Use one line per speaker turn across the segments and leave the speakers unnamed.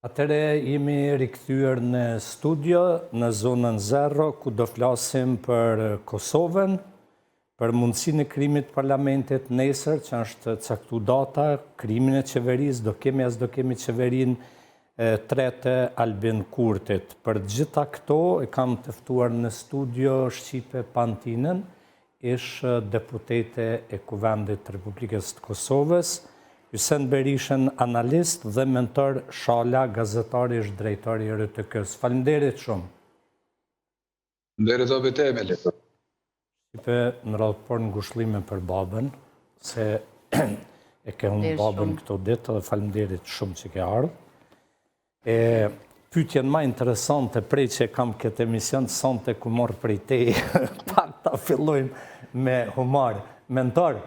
Atëherë jemi rikthyer në studio në zonën zero ku do flasim për Kosovën, për mundësinë e krijimit të parlamentit nesër që është caktu data, krijimin e qeverisë, do kemi a s'do kemi qeverinë e tretë të Albin Kurtit. Për gjitha këto e kam të ftuar në studio Shqipe Pantinën, ish deputete e Kuvendit të Republikës të Kosovës, Hysen Berishën, analist dhe Mentor Shala, gazetar ish drejtor i RTK-së. Faleminderit
shumë. Faleminderit edhe te Mele.
Shqipe, në radhë të parë ngushllime për babën, se e ke humbë babën këto ditë dhe faleminderit shumë që ke ardhë. E pyetjen ma interesante prej që e kam këtë emision sonte ku marr prej teje, pak ta fillojmë me humor. Mentor,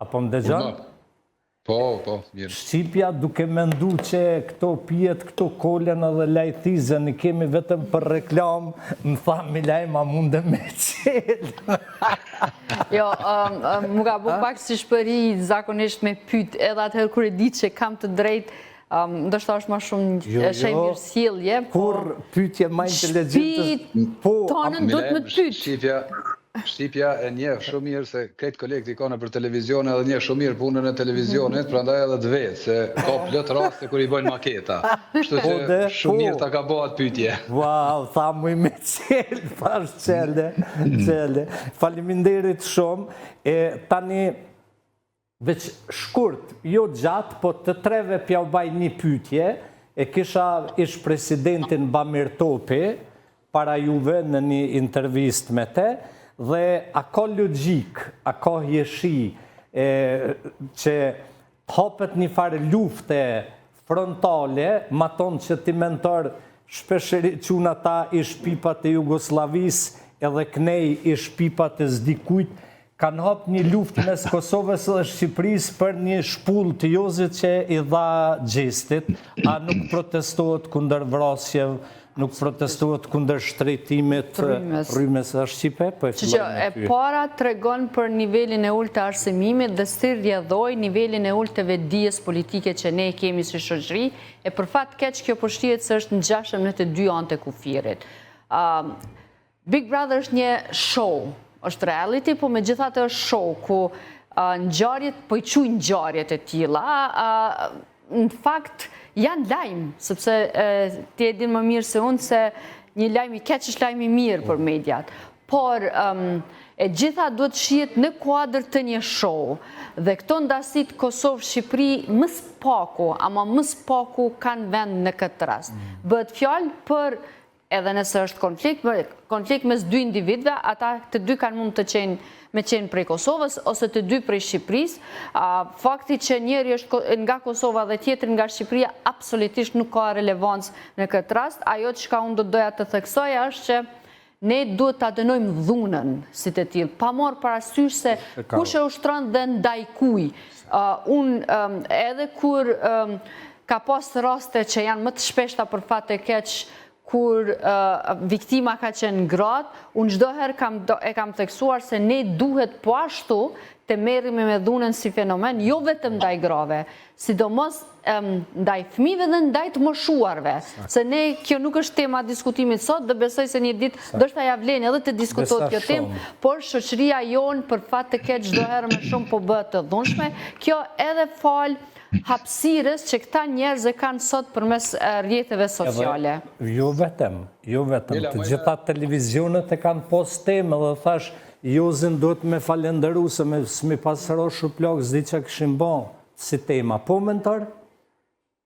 a po më dëgjon?
Po, po, mirë.
Shqipja duke mendu që këto pijet, këto kolën edhe lajthizën i kemi vetëm për reklamë, më tha Milaim, a mundem me
qelë. Jo, m'u ka bu pak si shpëri zakonisht me pyt, edhe atëherë kur e di që kam të drejtë, Ndoshta është ma shumë jo, jo. shenjë mirësjellje,
po... Kur pytje ma
inteligente... Po, tonën duhet me të pyt.
Shqipja, Shqipja e njeh shumë mirë se krejt kolegët i ka nëpër televizione edhe njeh shumë mirë punën e televizionit, prandaj edhe të vet, se ka plot raste kur i bëjnë maketa. Kështu që po, shumë po. mirë ta ka bo atë pytje.
Wow, tha muj me qelë, thash qele, qele. Faleminderit shumë. E, tani, Veç shkurt, jo gjatë, po të treve p'jau baj një pyetje, e kisha ish presidentin Bamir Topi para juve në një intervistë me te, dhe a ka logjikë, a ka hijeshi e, që të hapet një farë lufte frontale, matonë që ti Mentor shpeshherë i qun ata ish pipat e Jugosllavisë edhe knej ish pipat e s'di kujt, kanë hap një luftë mes Kosovës dhe Shqipërisë për një shpullë të Jozit që i dha Gjestit, a nuk protestohet kundër vrasjeve, nuk protestohet kundër shtrejtimit rrymës a Shqipe,
po e filloj me ty. E para tregon për nivelin e ulët të arsimimit dhe si rrjedhojë nivelin e ulët të vetëdijes politike që ne kemi si shoqëri, e për fat keq kjo po shihet se është ngjashëm në të dy anët e kufirit. Big Brother është një show, është reality, po megjithatë është show, ku ngjarjet, po i quj ngjarjet e tilla, në fakt janë lajm, sepse ti e din më mirë se unë se një lajm i keq është lajm i mirë për mediat. Por e gjitha duhet shihet në kuadër të një show. Dhe këto ndasitë Kosovë-Shqipëri më s'paku, ama më s'paku kanë vend në këtë rast. Mm. Bëhet fjalë për Edhe nëse është konflikt, konflikt mes dy individëve, ata të dy kanë mund të qenë me qenë prej Kosovës ose të dy prej Shqipërisë. Fakti që njëri është nga Kosova dhe tjetri nga Shqipëria absolutisht nuk ka relevancë në këtë rast. Ajo çka unë do të doja të theksoja është që ne duhet ta dënojmë dhunën si të tillë, pa marrë parasysh se kush e ushtron dhe ndaj kuj. Unë edhe kur Ka pas raste që janë më të shpeshta për fat të keq kur viktima ka qenë gratë, unë çdo herë kam e kam theksuar se ne duhet po ashtu të merremi me dhunën si fenomen, jo vetëm ndaj grave, sidomos ndaj fëmijëve dhe ndaj të moshuarve, se ne kjo nuk është tema e diskutimit sot dhe besoj se një ditë ndoshta ja vlen edhe të diskutohet kjo temë, por shoqëria jonë për fat të keq çdo herë më shumë po bëhet e dhunshme, kjo edhe falë hapësirës që këta njerëz e kanë sot përmes rrjeteve
sociale. Edhe, jo vetëm, jo vetëm, të gjitha televizionet e kanë pas temë dhe thash, Jozin duhet me falenderu se me s'mi pas ra shuplakë, s'di çka kishim ba si tema. Po, Mentor?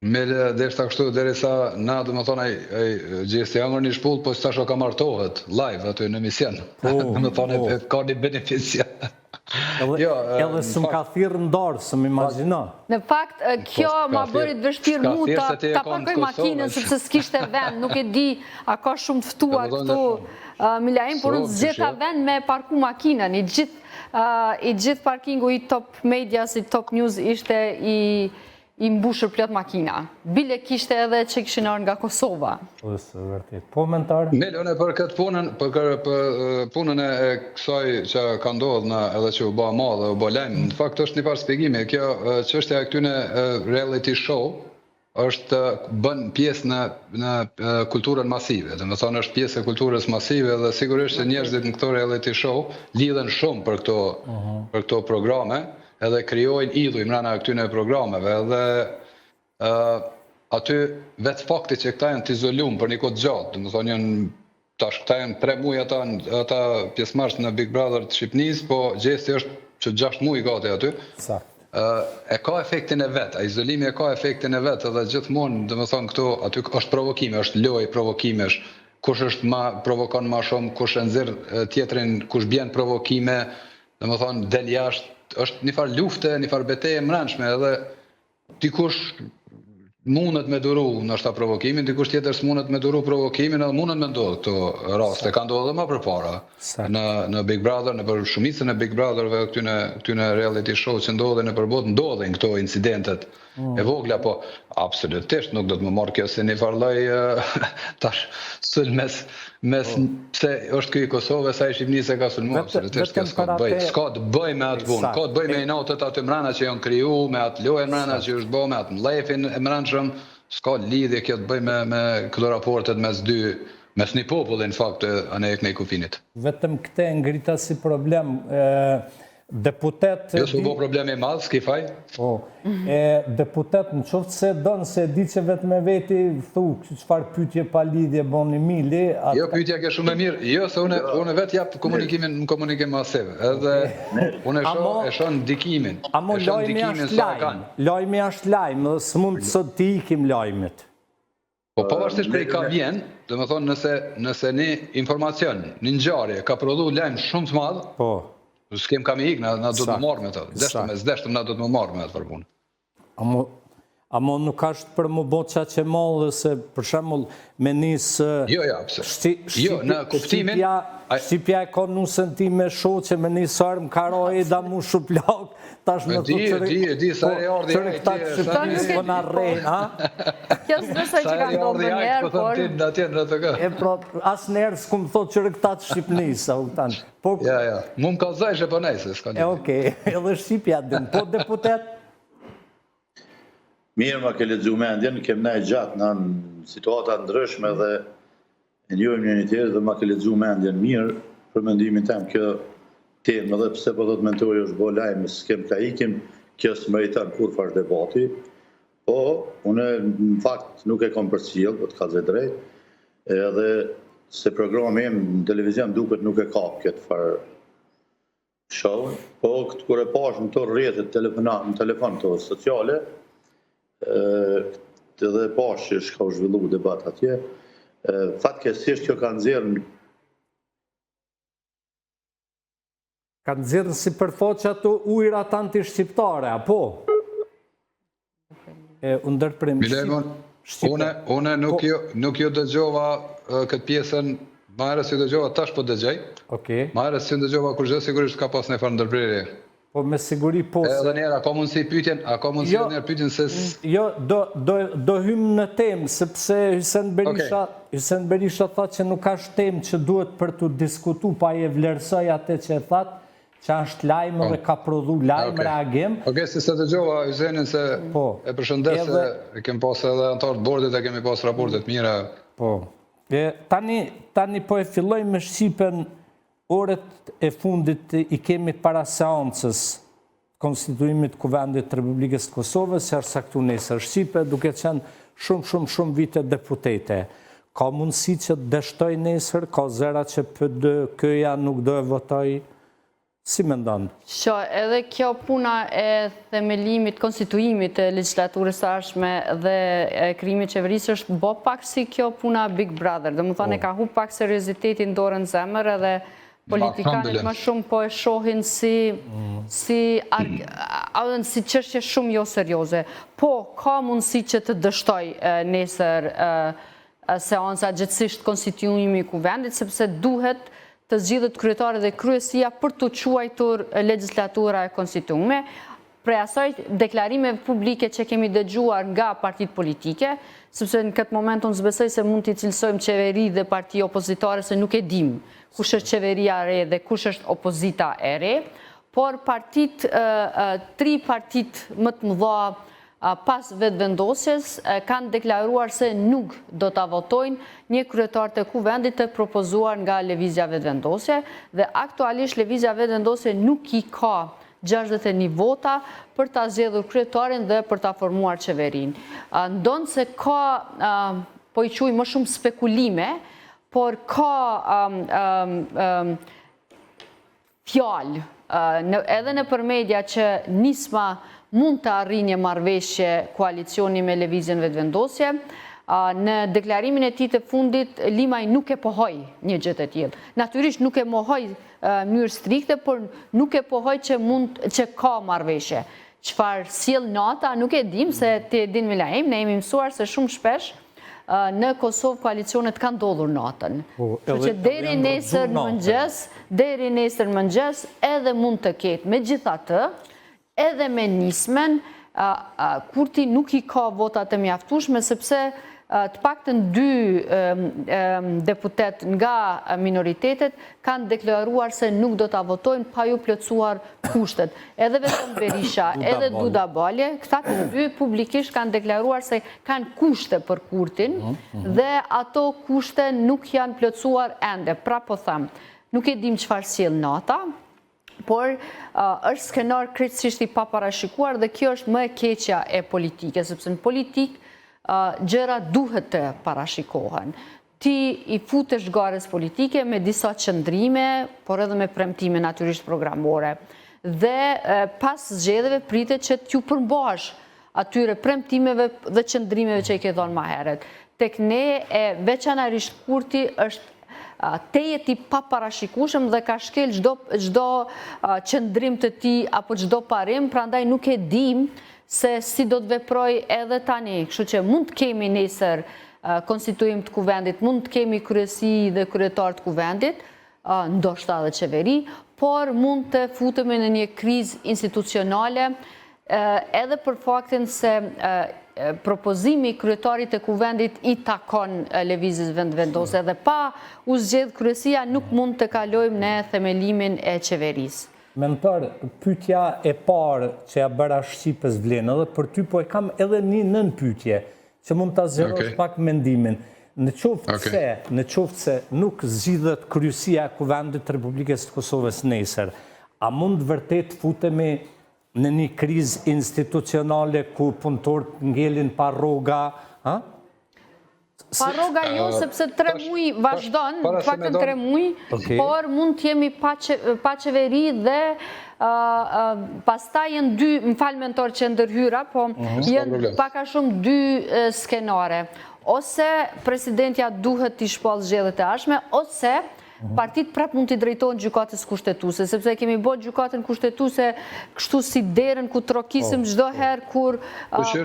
Mele, deshta kështu, derisa na, domethonë, ai, ai Gjesti hangër një shpullë, po tash o ka martohet, live, aty në emision. Po, domethonë, po. ka një beneficion.
Edhe, jo, edhe s'më ka thirrë në darsëm, imagjino.
Në fakt, po, kjo ma bëri të vështirë mu ta, ta parkoj makinën, sepse s'kishte vend, nuk e di, a ka shumë të ftuar këtu, Milaim, por unë s'gjeta vend me parku makinën, i gjithë i gjithë parkingu i Top Medias, i Top News ishte i I mbushur plot makina. Bile kishte edhe që kishin ardhur nga
Kosova. Po është vërtet. Po Mentor?
Mele, unë për këtë punën, për kër, për punën e kësaj që ka ndodhur në edhe që u bë e madhe, u bë lajm, në fakt është një farë shpjegimi. Kjo çështja e këtyne reality show. është bën pjesë në në kulturën masive, domethënë është pjesë e kulturës masive dhe sigurisht që njerëzit në këto reality show lidhen shumë për këto uh mhm. -huh. për këto programe edhe krijojnë idhuj mrena këtyne programeve edhe uh, aty vetë fakti që këta janë të izolum për një kohë të gjatë, domethënë janë tash këta janë 3 muaj ata ata pjesëmarrës në Big Brother të Shqipnisë, po Gjesti është që 6 muaj gati aty.
Saktë.
E ka efektin e vet, izolimi e ka efektin e vet edhe gjithmonë, domethënë këtu aty është provokime, është lojë provokimesh, kush është ma provokon ma shumë, kush e nxjerr tjetrin, kush bjen provokime, domethënë del jashtë, është një farë lufte, një farë beteje e mbrendshme edhe dikush mundet me duru ndoshta provokimin, dikush tjetër s'mundet me duru provokimin edhe mundet me ndodhë këto raste, ka ndodhë edhe ma përpara në, në Big Brother, nëpër shumicën e Big Brotherve këtyne, këtyne reality show që ndodhin nëpër botë, ndodhin këto incidentet mm. e vogla, po absolutisht nuk do të më marrë kjo si një farë lloj tash sulm mes, mes po. pse është ky i Kosovës, ai i Shqipnisë e ka sulmu, absolutisht kjo s'ka të bëjë, s'ka të bëjë me atë punë, ka të bëjë me inatet aty mrena që janë kriju, me atë lojën mrena që është bo, me atë mllefin e mrenshëm, s'ka lidhje kjo të bëjë me, me këto raportet mes dy, mes një populli në fakt anej e kënej kufinit.
Vetëm këtë e ngrita si problem, Deputet...
Jo, s'u bo problem i madh, s'ki faj.
Po, e deputet, në qoftë se don, se di që vetë me veti, thu, çfarë pytje pa lidhje boni Mili...
Atë... Jo, pytja ke shumë e mirë, jo, se une, une vetë jap komunikimin në komunikim masiv, edhe unë e shoh, e shoh ndikimin,
amo
e shoh
lajmi
ndikimin
është
sa
lajm,
kanë.
lajmi është lajm, dhe s'mund sot t'i ikim lajmit.
Po pavarësisht prej ka vjen, domethënë nëse nëse një informacion, një ngjarje ka prodhu lajm shumë të madh,
po.
S'kem ka me ik, na na do të marrë me të. Deshtëm e s'deshtëm na do të më marrë me atë për punë.
Amo amo nuk është për më bo qaq e madhe se për shembull me nis
Jo, jo, pse? Shti, jo, në kuptimin
Shqipja, Shqipja e ka nusën time shoqe me nis armë ka ra Eda mu shuplak Tash më
thotë që... E di, e di, sa e
po,
ardhi
ai ti... Qëre këta të po na rrejnë, ha?
Kjo s'besoj që ka ndodhur ndonjëherë,
po... Po ti në atje në RTK.
E pra, asnjëherë s'kum thotë qëre këta të Shqipnisë, a kupton.
Po... Ja, ja, mu më kallzojshe po nejse, s'ka
një. E okej, edhe Shqipja din. Po deputet?
Mirë ma ke lexu mendjen, kem nejt gjatë në situata ndryshme dhe E njohim njëri tjetrin dhe ma ke lexu mendjen mirë, për mendimin tem kjo temë edhe pse po thotë mentori është bo lajm s'kem ka ikim, kjo s'meriton kurrfarë debati, po unë në fakt nuk e kam përcjell, po të kallzoj drejt, edhe se programi im në televizion duket nuk e kap këtë farë Show, po këtë kur e pash në këto rrjetet telefona, në telefon këto sociale, ë edhe e pash që shka u zhvillu debat atje, fatkeqësisht kjo ka nxjerrë
Ka nxjerrë në sipërfaqe ato ujrat antishqiptare, apo? E, u ndërpremë.
Milemon, une, une nuk, po, ju, nuk ju dëgjova këtë pjesën, ma herët s'ju dëgjova, tash po dëgjoj.
Okej.
Ma herët s'ju dëgjova kurgjë, sigurisht ka pas një farë ndërprerje.
Po me siguri po
se... Edhe njëherë, a ka mundësi pyetjen, a ka mundësi jo, edhe njëherë pyetjen se...
Jo, do, do, do hymë në temë, sepse Hysen Berisha, okay. Hysen Berisha tha që nuk është temë që duhet për të diskutu, pa e vlerësoj atë që e thatë, Që është lajm dhe ka prodhu lajm, reagim.
Ok, se s'e dëgjova Hysenin se po, e përshëndes se e kemi pas edhe anëtar të bordit e kemi pas raporte të mira.
Po. E, tani, tani po e filloj me Shqipen orët e fundit i kemi para seancës konstituimit të Kuvendit të Republikës të Kosovës, që është caktu nesër Shqipe, duke qenë shumë, shumë, shumë vite deputete. Ka mundësi që të dështojë nesër, ka zëra që PDK-ja nuk do e votojë, si mendon?
Sho, edhe kjo puna e themelimit, konstituimit të legjislaturës së ardhshme dhe e krijimit të qeverisë është bo pak si kjo puna Big Brother, domethënë e ka hup pak seriozitetin dorën n'zemër edhe politikanët më shumë po e shohin si si si çështje shumë jo serioze. Po, ka mundësi që të dështojë nesër seanca gjegjësisht konstituimi i kuvendit, sepse duhet të zgjidhet kryetari dhe kryesia për t'u quajtur legjislatura e konstituume. Prej asaj deklarimeve publike që kemi dëgjuar nga partitë politike, sepse në këtë moment unë s'besoj se mund t'i cilësojmë qeveri dhe parti opozitare se nuk e dimë kush është qeveria e re dhe kush është opozita e re, por partitë, tri partitë më të mëdha. pas Vetëvendosjes kanë deklaruar se nuk do ta votojnë një kryetar të Kuvendit të propozuar nga Lëvizja Vetëvendosje dhe aktualisht Lëvizja Vetëvendosje nuk i ka 61 vota për ta zgjedhur kryetarin dhe për ta formuar qeverinë. Ndonëse ka, po i quaj më shumë spekulime, por ka fjalë edhe nëpër media që Nisma mund të arrijë një marrëveshje koalicioni me Lëvizjen Vetëvendosje, në deklarimin e tij të fundit Limaj nuk e pohoi një gjë të tillë. Natyrisht nuk e mohoi në mënyrë strikte, por nuk e pohoi që mund që ka marrëveshje. Çfarë sjell nata, nuk e dim se ti e din Milaim, ne jemi mësuar se shumë shpesh në Kosovë koalicionet kanë ndodhur natën. Po, Kështu që deri nesër në mëngjes, deri nesër në mëngjes edhe mund të ketë. Megjithatë, edhe me Nismën, Kurti nuk i ka votat e mjaftueshme sepse të paktën dy deputetë nga minoritetet kanë deklaruar se nuk do ta votojnë pa iu plotësuar kushtet. Edhe Veton Berisha, edhe Duda Balje, këta të dy publikisht kanë deklaruar se kanë kushte për Kurtin mhm, mhm. dhe ato kushte nuk janë plotësuar ende. Pra po them, nuk e dim çfarë sjell nata, por është skenar krejtësisht i paparashikuar dhe kjo është më e keqja e politikës, sepse në politikë gjërat duhet të parashikohen. Ti i futesh garës politike me disa qëndrime, por edhe me premtime natyrisht programore. Dhe pas zgjedhjeve pritet që t'ju përmbahesh atyre premtimeve dhe qëndrimeve që i ke dhënë ma herët. Tek ne e veçanarisht Kurti është tejet i paparashikueshëm dhe ka shkel çdo çdo qëndrim të tij apo çdo parim, prandaj nuk e dimë se si do të veprojë edhe tani, kështu që mund të kemi nesër konstituim të kuvendit, mund të kemi kryesi dhe kryetar të kuvendit, ndoshta edhe qeveri, por mund të futemi në një krizë institucionale edhe për faktin se propozimi i kryetarit të kuvendit i takon Lëvizjes Vetëvendosje dhe pa u zgjedh kryesia nuk mund të kalojmë në themelimin e qeverisë.
Mentor, pyetja e parë që ja bëra Shqipes vlen edhe për ty, po e kam edhe një nënpyetje që mund ta zgjerosh okay. pak mendimin. Në qoftë okay. se, në qoftë se nuk zgjidhet kryesia e Kuvendit të Republikës së Kosovës nesër, a mund vërtet futemi në një krizë institucionale ku punëtorët ngelin pa rroga, ha?
Pa rroga jo, sepse tre muj vazhdon, të paktën tre muj, por mund të jemi pa qeveri dhe pastaj janë dy, më fal Mentor që ndërhyra, po mhm. janë pak a shumë dy skenare. Ose presidentja duhet t'i shpallë zgjedhjet e ardhshme, ose Partitë prapë mund t'i drejtohen gjykatës kushtetuese, sepse e kemi bo gjykatën kushtetuese kështu si derën ku trokisim po, çdo po. herë kur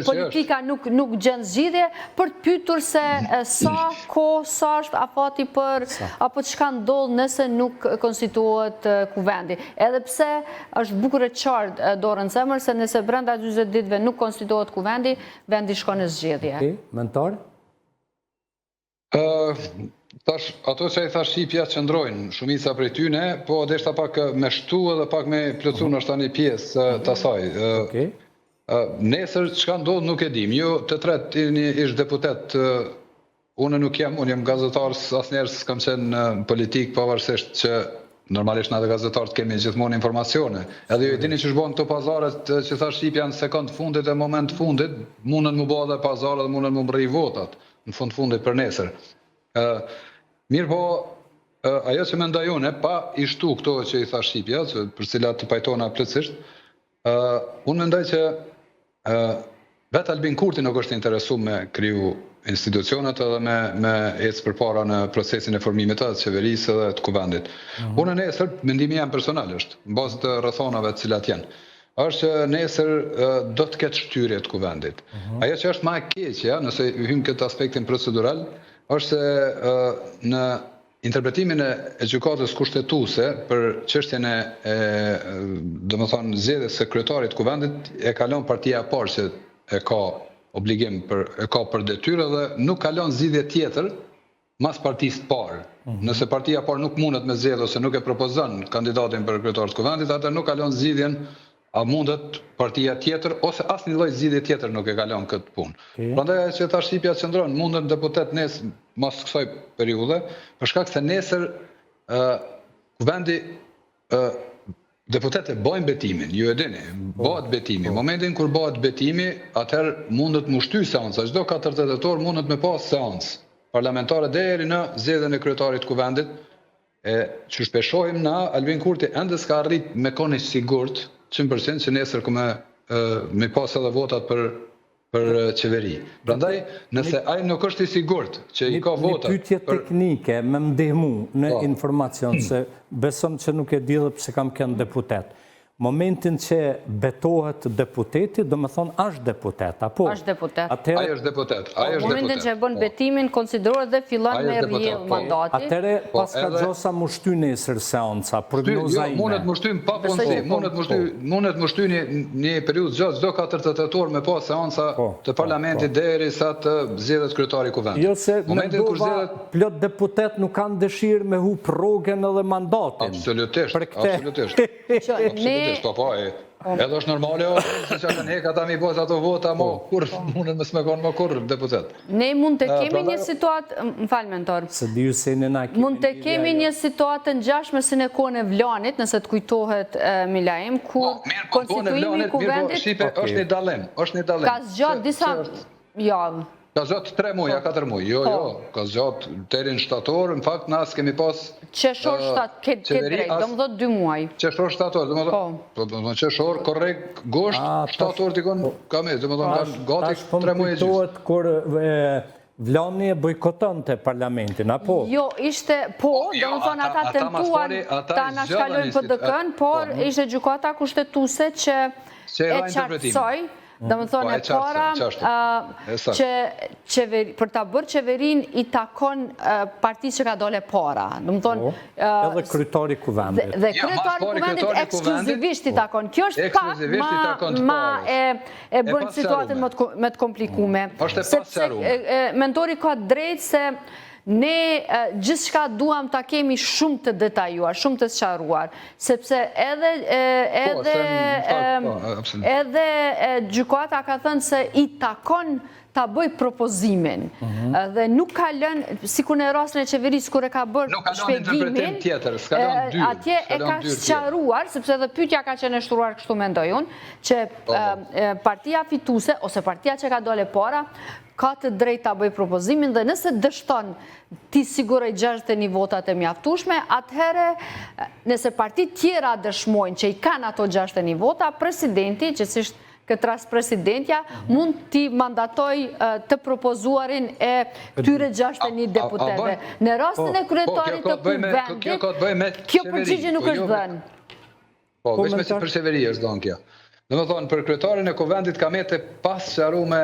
politika nuk nuk gjen zgjidhje për të pyetur se sa kohë, sa është afati për apo çka ndodh nëse nuk konstituohet kuvendi. Edhe pse është bukur e qartë dorën në zemër se nëse brenda 40 ditëve nuk konstituohet kuvendi, vendi shkon në zgjedhje.
Okej, Mentor?
Tash, ato që i tha Shqipja qëndrojnë, shumica prej tyne, po deshta pak me shtu edhe pak me plotësu mhm. ndoshta një pjesë të asaj.
Okej.
Nesër, çka ndodh nuk e dim. Ju të tre jeni ish deputet, unë nuk jam, unë jam gazetar, asnjëherë s'kam qenë në politikë, pavarësisht që normalisht na dhe gazetarët kemi gjithmonë informacione. Edhe ju e dini qysh bëhen këto pazaret që tha Shqipja në sekond fundit e moment fundit, mundën mu bë edhe pazare dhe mundën mu mrri votat. në fund fundit për nesër. Ë mirëpo ajo që mendoj unë, pa i shtu këto që i tha Shqipja, që për cilat pajtona plotësisht, ë unë mendoj që ë vetë Albin Kurti nuk është interesu me kriju institucionet edhe me me ecë përpara në procesin e formimit të qeverisë edhe të kuvendit. Mm -hmm. Unë nesër mendimi jem personal është, në bazë të rrethanave të cilat janë është që nesër do të ketë shtyrje të kuvendit. Uh mhm. -huh. Ajo që është ma e keqja, nëse hymë këtë aspektin procedural, është se në interpretimin e, e gjykatës kushtetuese për çështjen e, e domethënë zgjedhjes së kryetarit të kuvendit e kalon partia e parë që e ka obligim për e ka për detyrë dhe nuk kalon zgjidhje tjetër mas partisë të parë. Mhm. Nëse partia e parë nuk mundet me zgjedh ose nuk e propozon kandidatin për kryetar të kuvendit, atëherë nuk kalon zgjidhjen. A mundet partia tjetër ose asnjë lloj zgjidhje tjetër nuk e ka lënë këtë punë. Prandaj ajo që tha Shqipja qëndron, munden deputet nesër mas kësaj periudhe, për shkak se nesër ë Kuvendi ë deputetët e bëjnë betimin, ju e dini, po, bëhet betimi. Po. Momentin kur bëhet betimi, atëherë mundet mu shty seanca, çdo 48 orë mundet me pas seancë parlamentare deri në zgjedhjen e kryetarit të Kuvendit, E qysh pe shohim na, Albin Kurti ende s'ka arrit me kon i sigurt 100% që nesër ka me me pas edhe votat për për qeveri. Prandaj, nëse ai nuk është i sigurt që i ka votat
Një pyetje teknike, me më ndihmu në po. informacion, se besom që nuk e di dhe pse kam qenë deputet. Momentin që betohet deputeti, domethonë është deputet, apo?
Është deputet.
Ai është deputet, ai është deputet.
Momentin që e bën po. betimin, konsiderohet dhe fillon me rrjedh po. mandati.
Atëherë, po, paska gjosa mu shty nesër seanca, prognoza
jo, ime. Mundet mu shty pa pafundësi, mundet mu shty, mundet mu shty një, një periudhë gjatë, çdo 48 orë me pas seanca të parlamentit derisa të zgjedhet kryetari i kuvendit.
Jo se mendova plot deputet nuk kanë dëshirë me hup rrogën edhe mandatin.
Absolutisht, absolutisht. Absolutisht, po po, e, po. edhe është normale, o, se që kanë hek ata mi bo ato vota, mo, po. kur po. mundën me s'me konë më kurrë deputet.
Ne mund të kemi një situatë, më fal Mentor.
Se di ju se në na
kemi Mund të kemi një situatë të ngjashme si në kohën e Vlanit, nëse të kujtohet Milaim, kur
po, konstituimi i kuvendit... Shqipe, është një dallim, është një dallim.
Ka zgjatë disa javë.
Ka zgjatë 3 muaj, a 4 muaj. Jo, po. jo, ka zgjatë deri në shtator, në fakt na s'kemi pas
Qershor shtat, ke ke drejt, domethënë 2 muaj.
Qershor shtator, domethënë. Po. Po domethënë qershor, korrik, gusht, shtator dikun po. ka me, domethënë kanë gati 3 muaj e
gjysmë. Kujtohet kur Vlani e bojkotonte parlamentin, apo?
Jo, ishte, po, po jo, domethënë ata tentuan ta anashkalojnë PDK-në, por po. ishte gjykata kushtetuese që e qartësoi, Domethënë e para që për ta bërë qeverinë i takon partisë që ka dole para. Domethënë
po, edhe kryetari i kuvendit.
Dhe jo, kryetari i kuvendit ekskluzivisht i takon. Kjo është pak ma e e bën situatën më të komplikume. Sepse Mentori ka drejt se Ne gjithçka duam ta kemi shumë të detajuar, shumë të sqaruar, sepse edhe po, edhe po, edhe gjykata ka thënë se i takon ta bëj propozimin mhm. dhe nuk ka lënë, sikur në rastin e qeverisë kur e ka bërë
shpjegimin,
atje e ka sqaruar, sepse edhe pyetja ka qenë e shtruar kështu mendoj unë, që po, partia fituese ose partia që ka dole para ka të drejtë ta bëjë propozimin dhe nëse dështon t'i sigurojë 61 votat e mjaftueshme, atëherë nëse partitë tjera dëshmojnë që i kanë ato 61 vota, presidenti, gjegjësisht këtë rast presidentja, mund t'i mandatojë të propozuarin e këtyre 61 deputetëve. Në rastin e po, kryetarit të kuvendit, kjo përgjigje nuk është jo dhënë.
Po, veç me për qeveri është dhënë kjo. Domethonë, për kryetarin e kuvendit ka met e pasqarume,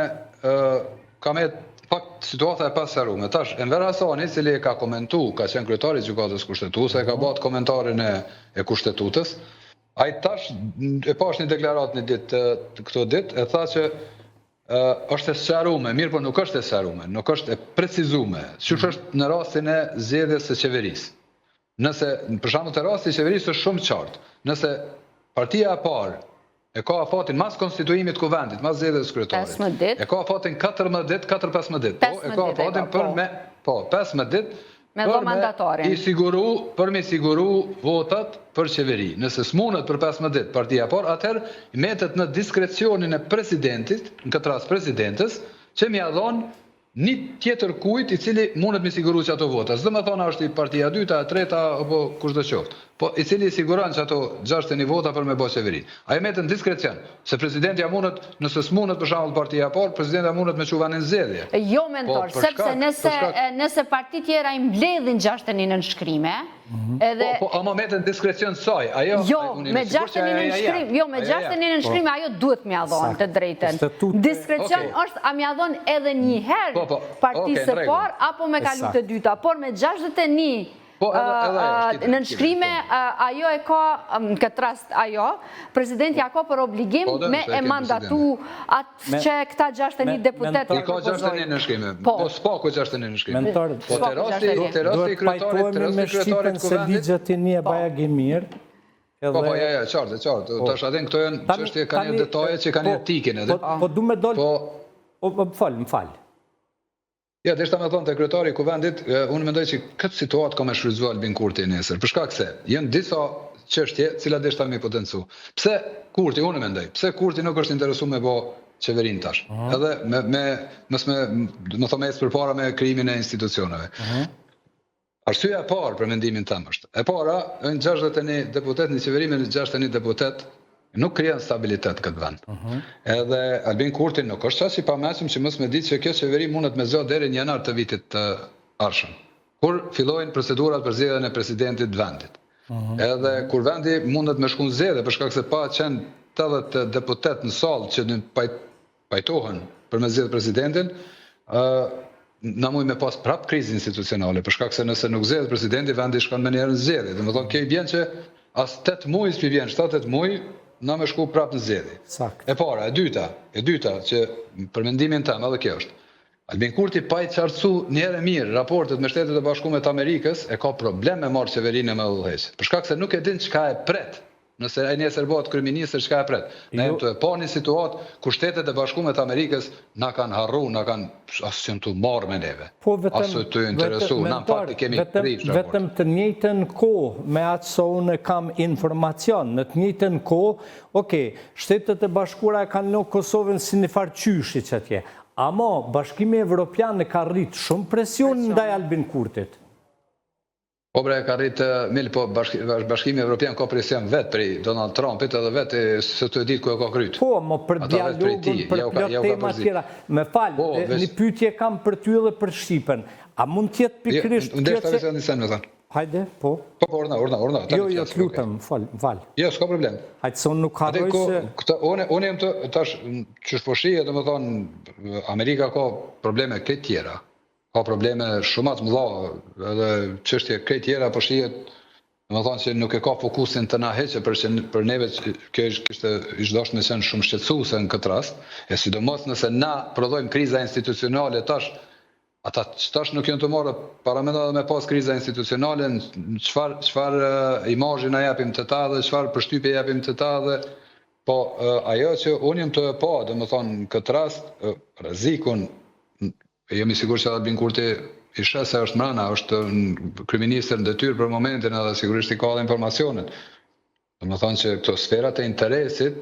ka met pak situata e pasqarume. Tash, Enver Hasani, cili e ka komentu, ka qenë kryetari i gjykatës kushtetuese, e ka bo atë komentarin e, e kushtetutës, ai tash, e pash një deklaratë një ditë, këto ditë, e tha që është e sqarume, mirëpo nuk është e sqarume, nuk është e precizume, qysh është në rastin e zgjedhjes së qeverisë. Nëse, për shembull te rasti i qeverisë është shumë qartë. Nëse partia e parë e ka afatin mas konstituimit të kuvendit, mas zgjedhjes së kryetarit.
15 ditë.
E ka afatin 14 ditë, 4-15 ditë. Po, e ka afatin për po. me, po, 15 ditë
me dho mandatarin.
I siguru, për me siguru votat për qeveri. Nëse s'mundet për 15 ditë partia e parë, atëherë metet në diskrecionin e presidentit, në këtë rast presidentes, që me ia dhonë Një tjetër kujt i cili mundet me siguru qato vota, s'do me thonë a është i partia e dyta, e treta apo kushdo qoftë, po i cili i siguron qato 61 vota për me bo qeverinë. Ajo metet në diskrecion, se presidentja mundet, nëse s'mundet për shembull partia e parë, presidentja mundet me çu vendin në
zgjedhje. Jo Mentor, po, sepse nëse nëse partitë tjera i mbledhin 61 nënshkrime,
Mhm. Edhe po, po, ama metet në diskrecion saj, ajo
Jo, me 61 nënshkrim, jo, me 61 nënshkrim po. ajo duhet me ia dhonë të drejtën. Diskrecion është a me ia dhonë edhe një herë po, po. partisë së parë apo me kalu te dyta, por me 61 Po, edhe nënshkrime ajo e ka në këtë rast ajo, presidentja ka për obligim me e mandatu atë Që këta 61 deputetë
I ka 61 nënshkrime. Po, po s'paku 61 nënshkrime.
Mentor,
po te rasti, te rasti i kryetarit, te rasti i kryetarit
të kuvendit. Se ligjet i njeh bajagi mirë. Edhe...
Po, po, ja, ja, qartë, qartë. Po. Tash atë këto janë çështje kanë një detaje që kanë një po, tikin
edhe. Po, po du me dal. Po, po, po, më fal, më fal.
Ja, deshta me thonë te kryetari i Kuvendit, unë mendoj që këtë situatë ka me shfrytëzu Albin Kurti nesër. Për shkak se janë disa çështje të cilat deshta me potencu. Pse Kurti, unë mendoj, pse Kurti nuk është interesu me bo qeverinë tash? Uh mhm. -huh. Edhe me me mos me, do të thonë me ecë përpara me krijimin e institucioneve. Uh mhm. -huh. Arsyeja e parë për mendimin tim është, e para, janë 61 deputet, një qeveri me 61 deputet nuk krijon stabilitet në këtë vend. Uh mhm. -huh. Edhe Albin Kurti nuk është aq i pamençëm që mos me ditë që kjo qeveri mundet me zgjat deri në janar të vitit të ardhshëm. Kur fillojnë procedurat për zgjedhjen e presidentit të vendit. Uh mhm. -huh. Edhe kur vendi mundet me shku në zgjedhje, për shkak se pa qenë 80 deputet në sallë që në pajtohen për me zgjedh presidentin, ë na mujmë me pas prap krizë institucionale, për shkak se nëse nuk zgjedh presidenti, vendi shkon menjëherë në zgjedhje. Domethënë kjo i bjen që as 8 muaj s'pi bjen, 7-8 muaj na me shku prap në zgjedhje.
Saktë.
E para, e dyta, e dyta që për mendimin tim edhe kjo është. Albin Kurti pa i qartësu një herë e mirë raportet me Shtetet e Bashkuara të Amerikës, e ka problem me marrë qeverinë e me udhëheq. Për shkak se nuk e din çka e pret Nëse ai nesër bëhet kryeministër çka e pret? Ne jemi tu e pa një situatë ku Shtetet e Bashkume të Amerikës na kanë harru, na kanë as s'janë tu marrë me neve.
Po vetëm
as tu interesu, na në fakt i kemi
vetëm
prish raportet.
Vetëm të njëjtën kohë me aq sa unë kam informacion, në të njëjtën kohë, ok, Shtetet e Bashkuara e kanë lënë Kosovën si një farë qyshi që atje. Ama Bashkimi Evropian e ka rrit shumë presionin ndaj Albin Kurtit.
Po bre e ka rrit mil po Bashkimi Evropian ka presion vet prej Donald Trumpit edhe vet s'e tu e ditë ku e ka kryt.
Po, mo për dialogun, për plot tema tjera. Më fal, po, një pyetje kam për ty edhe për Shqipen. A mund të jetë pikërisht
kjo që... Ndeshta veç një sen me thënë.
Hajde, po.
Po, po, urdhno, urdhno, urdhno.
Jo, jo, të lutem, fal, fal.
Jo, s'ka problem.
Hajde, se unë nuk harroj se...
Këta, unë, unë jam të, tash, qysh po shihet, domethënë, Amerika ka probleme krejt tjera. Ka probleme shumë ma të mëdha edhe çështje krejt tjera po shihet, domethënë që nuk e ka fokusin te na hiç e për që për neve kjo ish kishte ish dashtë me qenë shumë shqetësuese në këtë rast, e sidomos nëse na prodhojmë kriza institucionale tash, ata që tash nuk janë tu marrë paramendo edhe me pas kriza institucionale në çfarë çfarë imazhi na japim te ta dhe çfarë përshtypje japim te ta dhe po ajo që unë jam tu e pa domethënë në këtë rast rrezikun Jam i sigurt që Albin Kurti i sheh se është mrena, është kryeministër në detyrë për momentin edhe sigurisht i ka edhe informacionet. Domethënë që këto sferat e interesit,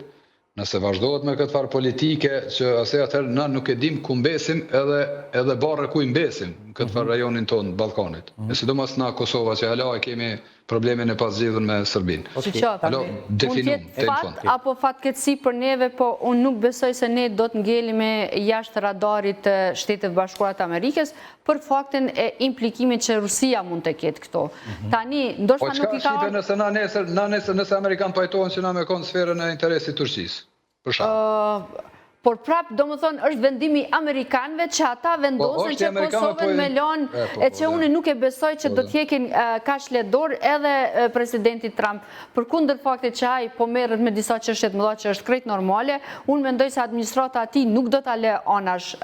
nëse vazhdohet me këtë farë politike, që asaj atëherë na nuk e dim ku mbesim edhe edhe barrë kuj mbesim në këtë farë mhm. rajonin tonë të Ballkanit. Mm -hmm. E sidomos na Kosova që hala e kemi problemin e pazgjidhur me
Serbinë. Shiko, mund të jetë fat apo fatkeqësi për neve, po unë nuk besoj se ne do të ngelemi jashtë radarit të Shteteve të Bashkuara të Amerikës për faktin e implikimit që Rusia mund të ketë këtu. Mhm. Tani, ndoshta
po
nuk i
ka... Po çka nëse na nesër, na nesër nëse amerikanët pajtohen që na me konë sferën e interesit Turqisë? Për
shembull. Por prap, domethënë, është vendimi i amerikanëve që ata po, vendosin që Kosovën po me lënë, po, e që unë nuk e besoj që do të hekin kaq lehtë dorë edhe presidenti Trump. Përkundër faktit që ai po merret me disa çështje të mëdha që është krejt normale, unë mendoj se administrata e tij nuk do ta lë anash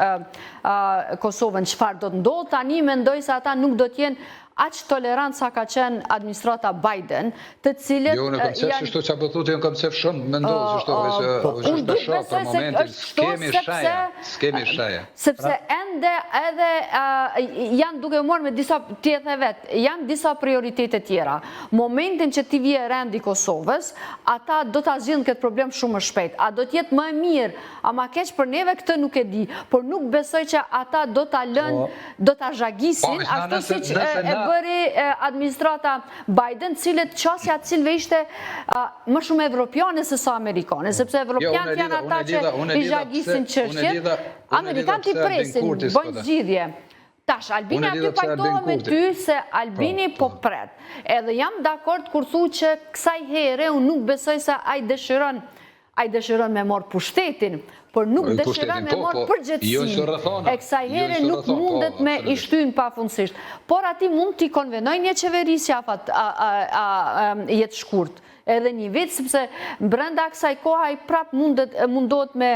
Kosovën. Çfarë do të ndodhë tani, mendoj se ata nuk do të jenë aq tolerant sa ka qenë administrata Biden, të cilët
Jo, unë kam qef janë... qështu që po thotë, unë kam qef shumë me ndodhë qështu, veç po, veç është të shoh për momentin, s'kemi shenja, s'kemi
shenja. Sepse ende edhe janë duke u marrë me disa, ti e the vetë, janë disa prioritete tjera. Momentin që t'i vije rendi Kosovës, ata do ta zgjidhin këtë problem shumë më shpejt. A do të jetë më e mirë, a ma keq për neve këtë nuk e di, por nuk besoj që ata do ta lënë po. do ta zhagisin, po, ashtu siç e bëri administrata Biden, cilët qasja e cilëve ishte më shumë evropiane se sa amerikane, sepse jo, evropianët janë ata që i zhagisin çështjet, amerikanët i presin, bëjnë zgjidhje. Tash, Albini aty pajtohem me ty se Albini po, po pret. Edhe jam dakord kur thu që kësaj here unë nuk besoj se ai dëshiron Ai dëshiron me marrë pushtetin, por nuk dëshiron me po, marrë po, përgjegjësinë. E kësaj jo here nuk po, mundet me i shtyn pafundësisht. Por atij mund t'i konvenojë një qeverisje afat jetëshkurt. Edhe një vit, sepse brenda kësaj kohe ai prap mundet, mundohet me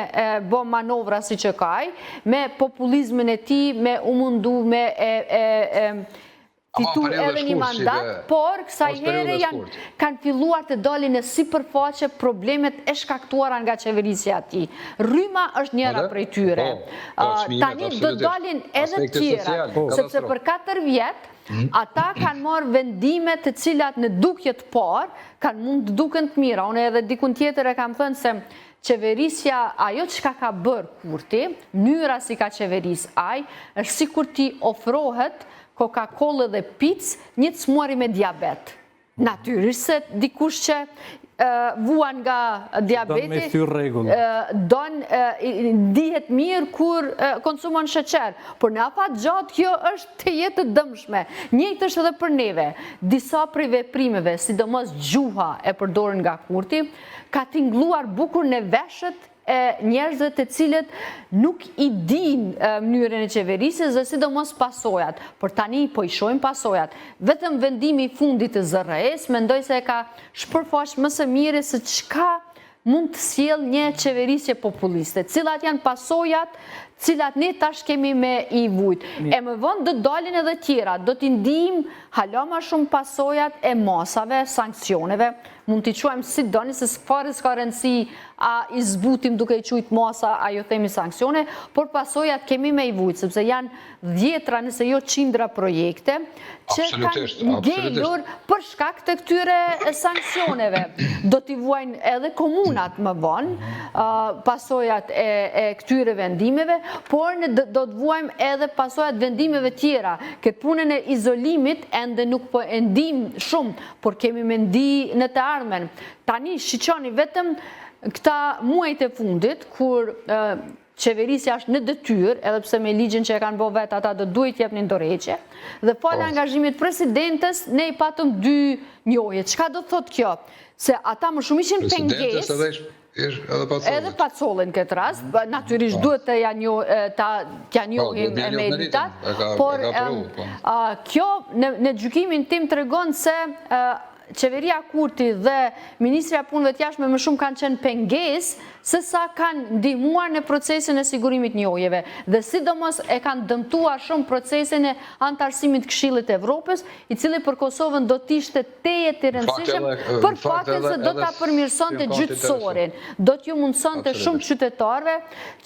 bo manovra siç e ka ai, me populizmin e tij, me u mundu, me e, e, e. Fitu edhe një mandat, por kësaj here janë kanë filluar të dalin në sipërfaqe problemet e shkaktuara nga qeverisja e tij. Rryma është njëra prej tyre. Po, po, Tani do dalin edhe tjera, sepse për 4 vjet mhm. ata kanë marrë vendime të cilat në dukje të parë kanë mund të duken të mira. Unë edhe dikun tjetër e kam thënë se qeverisja, ajo çka ka bërë Kurti, mënyra si ka qeveris ai, është sikur t'i ofrohet Coca-Cola dhe picë një të smuari me diabet. Natyrisht se dikush që vuan nga diabeti, don ndihet mirë kur konsumon sheqer, por në afat gjatë kjo është tejet e dëmshme. Njëjtë është edhe për neve. Disa prej veprimeve, sidomos gjuha e përdorur nga Kurti, ka tingëlluar bukur në veshët e njerëzve të cilët nuk i dinë mënyrën e qeverisjes dhe sidomos pasojat, por tani po i shohim pasojat. Vetëm vendimi i fundit të ZRrE-së mendoj se e ka shpërfaq më së miri se çka mund të sjellë një qeverisje populiste, cilat janë pasojat, cilat ne tash kemi me i vujt. E më vonë do të dalin edhe tjera, do t'i ndijmë hala ma shumë pasojat e masave, sanksioneve, Mund t'i quajmë si doni, se fare s'ka rëndësi a i zbutim duke i qujt masa, a ju themi sanksione, por pasojat kemi me i vujt, sepse janë dhjetra, nëse jo qindra projekte, që kanë ngelur për shkak të këtyre sanksioneve. Do t'i vuajnë edhe komunat më vonë, pasojat e këtyre vendimeve, por do të vuajmë edhe pasojat vendimeve tjera. Këtë punën e izolimit ende nuk po e ndimë shumë, por kemi me ndi në të ardhmen. Tani, shiqoni vetëm këta muajt e fundit, kur qeverisja është në detyrë, edhe pse me ligjin që e kanë bo vetë ata do duhej të jepnin dorëheqje, dhe falë po. angazhimit presidentes, ne i patëm dy njohje. Çka do të thotë kjo? Se ata më shumë ishin pengesë,
Edhe Pacollin.
Edhe Pacollin në këtë rast, natyrisht po. duhet të ja t'ja po, njohim e meritat, por po. kjo në gjykimin tim tregon se qeveria Kurti dhe Ministria e Punëve të Jashtme më shumë kanë qenë pengesë se sa kanë ndihmuar në procesin e sigurimit njohjeve dhe sidomos e kanë dëmtuar shumë procesin e anëtarësimit të Këshillit të Evropës, i cili për Kosovën do të ishte tejet i rëndësishëm për faktin se do ta përmirësonte gjyqësorin, do t'ju mundësonte shumë qytetarëve